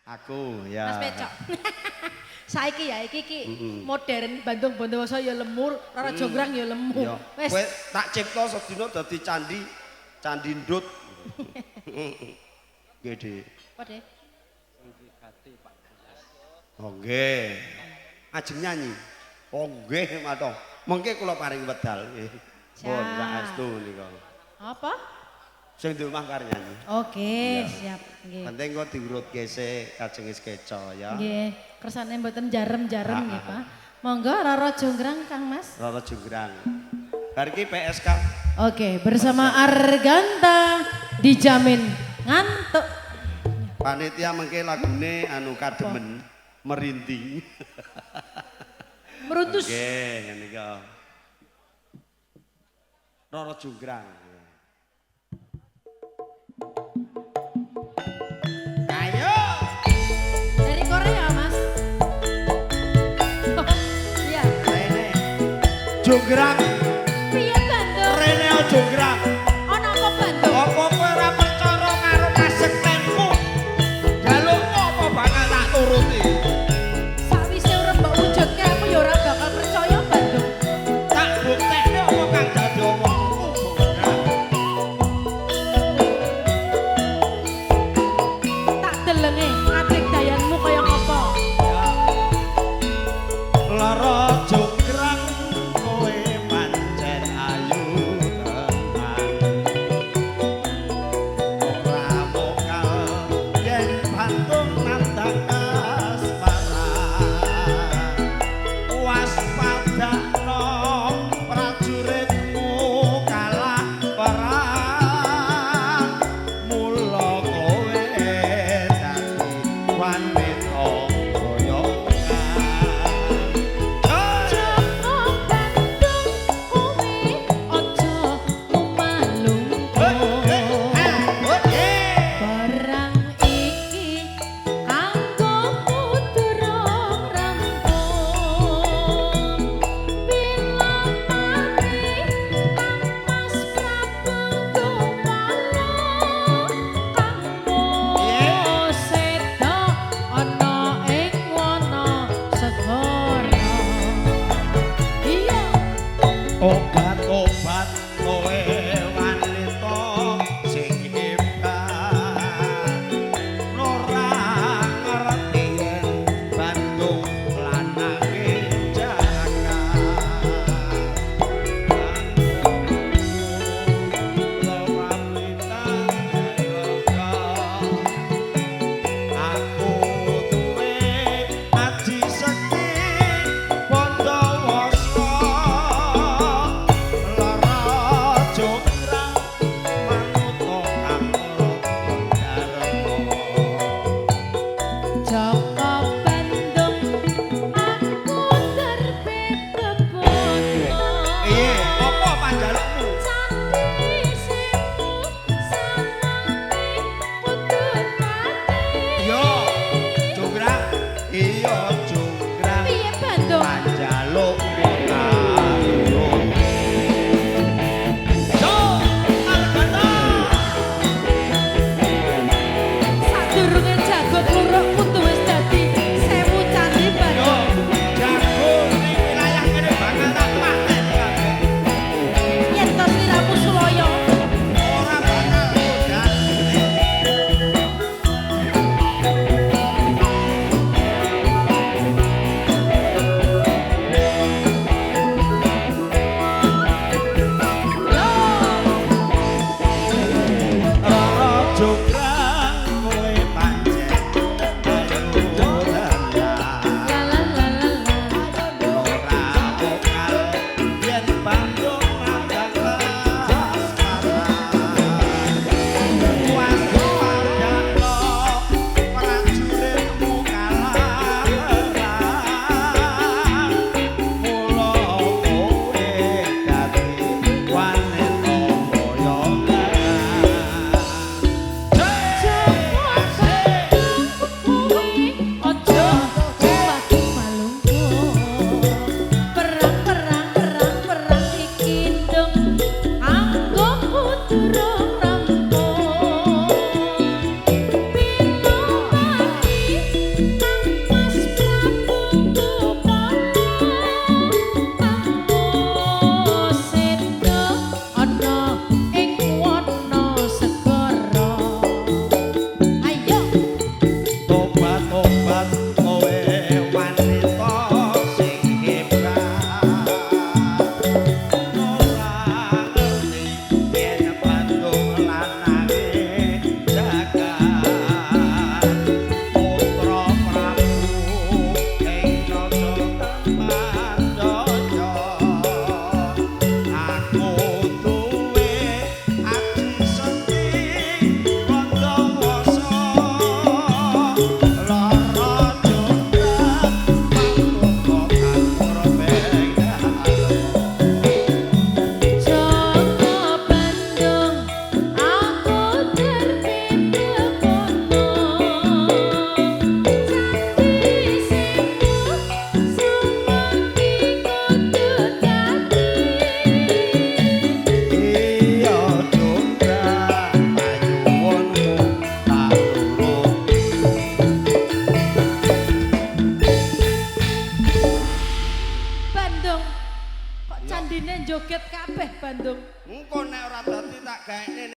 Aku ya. Mas Pecok. Saiki ya iki iki modern Bandung Bondowoso ya lemur, Roro Jonggrang ya lemu. Iya. Wes. Kowe tak cipta sedina dadi candi, candi ndut. Nggih, Dik. Apa, Dek? Oh nggih. Ajeng nyanyi. Oh nggih, mato. Mengke kula paring wedal nggih. Pun saestu nika. Apa? Sing di omah karo nyanyi. Oke, siap. Nggih. Penting kok diurutke sik kajenge skeca ya. Nggih, kersane mboten jarem-jarem nggih, Pak. Monggo Roro Jonggrang Kang Mas. Roro Jonggrang. Bar iki PSK. Oke, bersama Arganta dijamin ngantuk. Panitia mengke lagune anu kademen merinding. Meruntus. Nggih, nika. Roro Jonggrang. Ayo. Dari Korea, Mas. Iya. Rene. Jonggrang. Piye Bandung? Rene Jonggrang. Ana apa Bandung? Apa kowe ora percaya karo kasektenku? Jalukmu apa bakal tak turuti? Sakwise urip mbok wujudke aku ya ora bakal percaya Bandung. Tak buktekne apa kang dadi omongku, Jonggrang. Tak delenge ngadeg dayanmu kaya ngopo. Ya. Lara Jonggrang kowe pancen Bandung? Kok candine joget kabeh Bandung? Engko nek ora dadi tak gaekne.